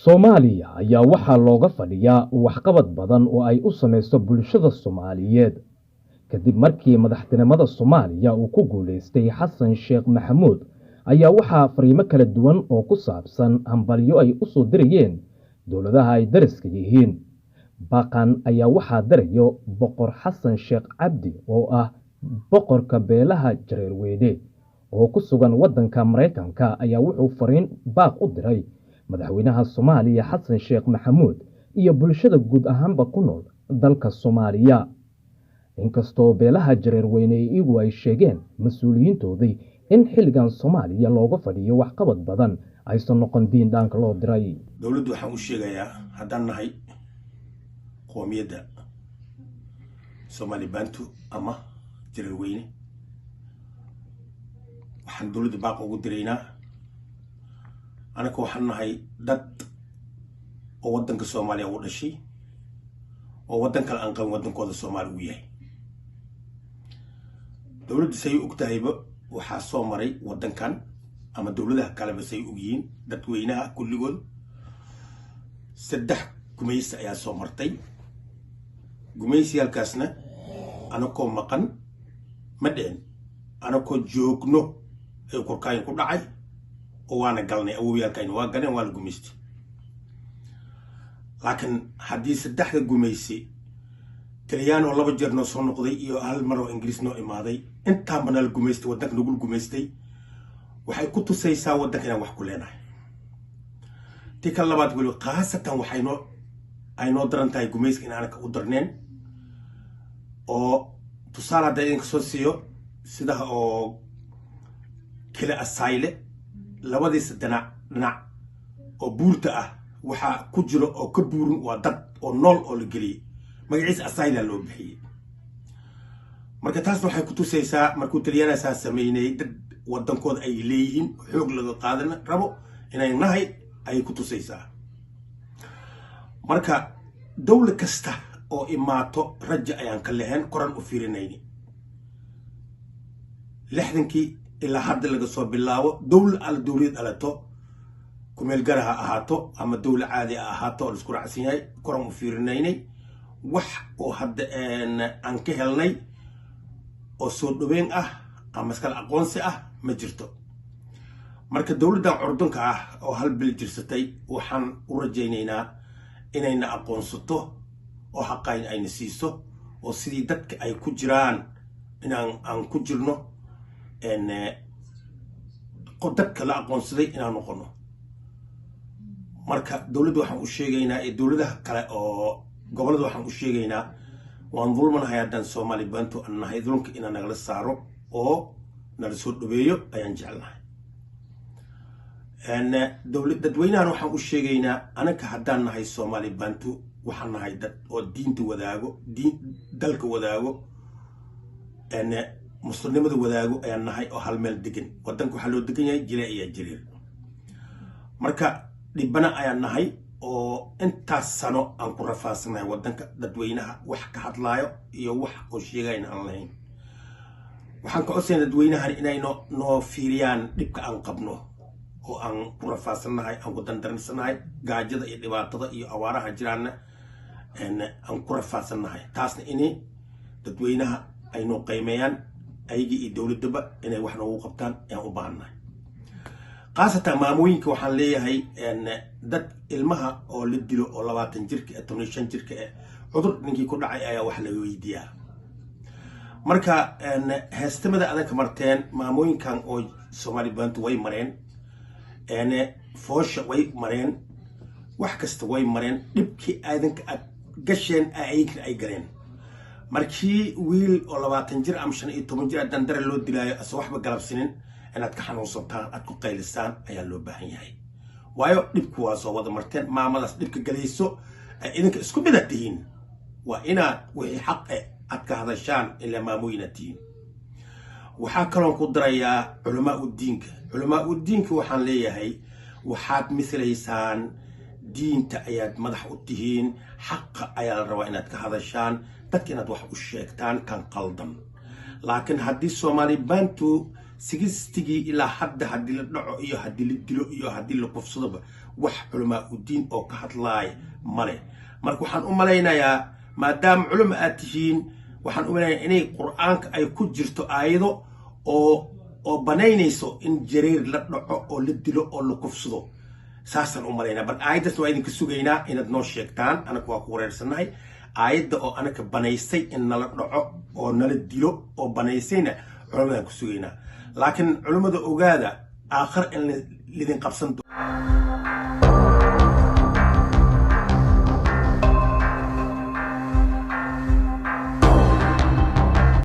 Soomaaliya ayaa waxaa looga fadhiyaa waxqabad badan oo ay u samayso bulshada Soomaaliyeed. Kadib markii madaxtinimada Soomaaliya uu ku guuleystay Xasan Sheekh Maxamuud, ayaa waxaa fariimo kala duwan oo ku saabsan hambalyo ay u soo dirayeen dowladaha ay dariska yihiin. Baaqan ayaa waxaa dirayo Boqor Xasan Sheekh Cabdi oo ah boqorka beelaha Jareerweyne oo ku sugan waddanka Maraykanka, ayaa wuxuu fariin baaq u diray madaxweynaha Soomaaliya Xasan Sheekh Maxamuud iyo bulshada guud ahaanba ku nool dalka Soomaaliya. Inkastoo beelaha Jareerweyne iyagu ay sheegeen mas-uuliyiintoodii in xilligan Soomaaliya looga fadhiyo waxqabad badan, aysan noqon diin dhaanka loo diray. Dowladdu waxaan u sheegayaa, haddaan nahay qoomiyadda Soomaali Bantu ama Jareerweyne, waxaan dowladda baaq ugu diraynaa: anaka waxaan nahay dad oo waddanka Soomaaliya u dhashay oo waddan kale aan qabin, waddankooda Soomaali uu yahay. Dowladdu say og tahayba, waxaa soo maray waddankan ama dowladaha kaleba say og yihiin dadweynaha kulligood, 3 gumaysi ayaa soo martay. Gumaysiyaalkaasna anakoo maqan ma dhicin, anakoo joogno ayuu korkaayin ku dhacay oo waana galnay. Awowyaalkayna waa galeen, waa la gumaystay. Laakiin haddii saddexda gumaysi, Taliyaan oo 2 jeer noo soo noqday iyo hal mar oo Ingiriis noo imaaday, intaanba nala gumaystay, waddanka nagul gumaystay, waxay ku tusaysaa waddanka inaan wax ku leenahay. Ti kan labaad weliba khaasatan waxay noo ay noo daran tahay gumayska in aanaka u darneen. Oo tusaale hadda idinka soo siiyo, sidaha oo kale asayle labadiisa dhinac dhinac oo buurta ah waxaa ku jiro oo ka buurin waa dad oo nool oo la geliyey, magaciisa asayla loo bixiyey. Marka taasna waxay ku tusaysaa markuu Talyaanaasaa sameynayay, dad waddankooda ay leeyihiin xoog laga qaadan rabo inay nahay ayay ku tusaysaa. Marka dowla kasta oo imaato raja ayaan ka lahayn, koran u fiirinayni. 60kii ilaa hadda laga soo bilaabo, dowla alla dowlad alato, kumeel gara ha ahaato ama dowla caadi ha ahaato oo laisku raacsan yahay, koran u fiirinaynay. Wax oo hadda aan ka helnay oo soo dhaweyn ah ama iskala aqoonsi ah ma jirto. Marka dowladdan curdunka ah oo hal bil jirsatay, waxaan u rajaynaynaa inayna aqoonsato oo xaqayn ayna siiso, oo sidii dadka ay ku jiraan inaan aan ku jirno, dadka la aqoonsaday inaan noqono. Marka dowladda waxaan u sheegaynaa iyo dowladaha kale oo gobollada waxaan u sheegaynaa, waan dulmanahay haddaan Soomaali Bantu aan nahay. Dulmka inaan nagala saaro oo nala soo dhaweeyo ayaan jecelnahay. Dowlad dadweynahan waxaan u sheegaynaa, anaka haddaan nahay Soomaali Bantu, waxaan nahay dad oo diinta wadaago, diin dalka wadaago, muslimnimada wadaago ayaan nahay oo hal meel degan. Waddanka waxaa loo degan yahay jire iyo jiriir. Marka dhibana ayaan nahay oo intaas sano aan ku rafaasanahay waddanka, dadweynaha wax ka hadlaayo iyo wax oo sheegayna aan lahayn. Waxaan ka codsayna dadweynahan inay noo fiiriyaan dhibka aan qabno oo aan ku rafaasanahay, aan ku dandaransannahay, gaajada iyo dhibaatada iyo awaaraha jiraanna aan ku rafaadsannahay. Taasna inay dadweynaha ay noo qiimeeyaan, ayagii iyo dowladdaba inay wax noogu qabtaan ayaan u baahannahay. Khaasatan maamooyinka waxaan leeyahay, dad ilmaha oo la dilo oo 20 jirka eh, 15 jirka eh, cudur ninkii ku dhacay ayaa wax laga weydiiyaa. Marka heestamada adanka marteen, maamooyinkan oo Soomaali Bantu way mareen, foosha way mareen, wax kasta way mareen. Dhibkii aadanka aad gasheen ayagna ay galeen. Markii wiil oo 20 jir ama 15 jir dandare loo dilaayo ase waxba galabsinin, inaad ka xanuunsataan, aad ku qaylisaan ayaa loo baahan yahay, waayo dhibku waa soo wada marteen. Maamadaas dhibka galayso idinka isku midaad tihiin. Waa inaad wixii xaq eh aad ka hadashaan, ilaa maamooyinaad tihiin. Waxaa kaloon ku darayaa culamaa u diinka. Culamaa u diinka waxaan leeyahay, waxaad mislaysaan diinta ayaad madax u tihiin. Xaqa ayaa la rabaa inaad ka hadashaan, dadka inaad wax u sheegtaan kan qaldan. Laakiin haddii Soomaali Bantu 60gii ilaa hadda haddii la dhaco iyo haddii la dilo iyo haddii la kufsadoba, Wax culamaa udiin oo ka hadlaaya male. Marka waxaan u malaynayaa, maadaama culama aad tihiin, waxaan u malaynayaa inay Qur-aanka ay ku jirto aayado oo banaynayso in jareer la dhaco oo la dilo oo la kufsado. Saasaan u malaynaa. Bal aayaddaas waa idinka sugaynaa inaad noo sheegtaan. Anaka waa ku wareersannahay aayadda oo anaka banaysay in nala dhaco oo nala dilo oo banaysayna culamadaan ku sugaynaa. Laakiin culammada, ogaada aakhir in lidin qabsan.